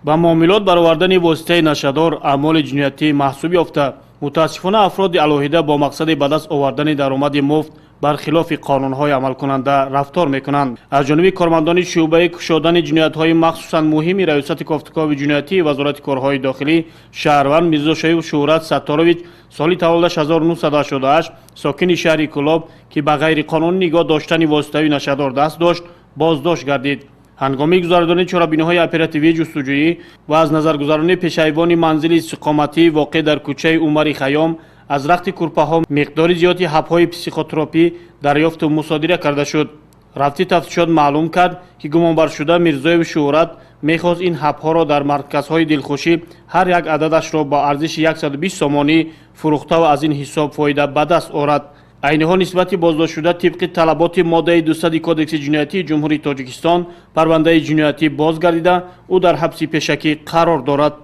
Ба муомилот баровардани воситаи нашъадор аъмоли ҷиноятӣ маҳсуб ёфта, мутаассифона, афроди алоҳида бо мақсади ба даст овардани даромади муфт бар хилофи қонунҳои амалкунанда рафтор мекунанд. Аз ҷониби кормандони шӯъбаи кушодани ҷиноятҳои махсусан муҳими Раёсати кофтукови ҷиноятии Вазорати корҳои дохилӣ шаҳрванд Мирзошоев Шӯҳрат Сатторович, соли таваллудаш 1988, сокини шаҳри Кӯлоб, ки ба ғайриқонунӣ нигоҳ доштани воситаҳои нашъадор даст дошт, боздошт гардид. Ҳангоми гузаронидани чорабиниҳои оперативӣ, ҷустуҷӯӣ ва аз назаргузаронии пешайвони манзили истиқоматӣ, воқеъ дар кӯчаи Умари Хайём, аз рахти кӯрпаҳо миқдори зиёди ҳабҳои психотропӣ дарёфту мусодира карда шуд. Рафти тафтишот маълум кард, ки гумонбаршуда Мирзоев Шӯҳрат мехост ин ҳабҳоро дар марказҳои дилхушӣ ҳар як ададашро ба арзиши 120 сомонӣ фурӯхтаву аз ин ҳисоб фоида ба даст орад. Айни ҳол нисбати боздоштшуда тибқи талаботи моддаи 200 Кодекси ҷиноятии Ҷумҳурии Тоҷикистон парвандаи ҷиноятӣ боз гардида, ӯ дар ҳабси пешакӣ қарор дорад.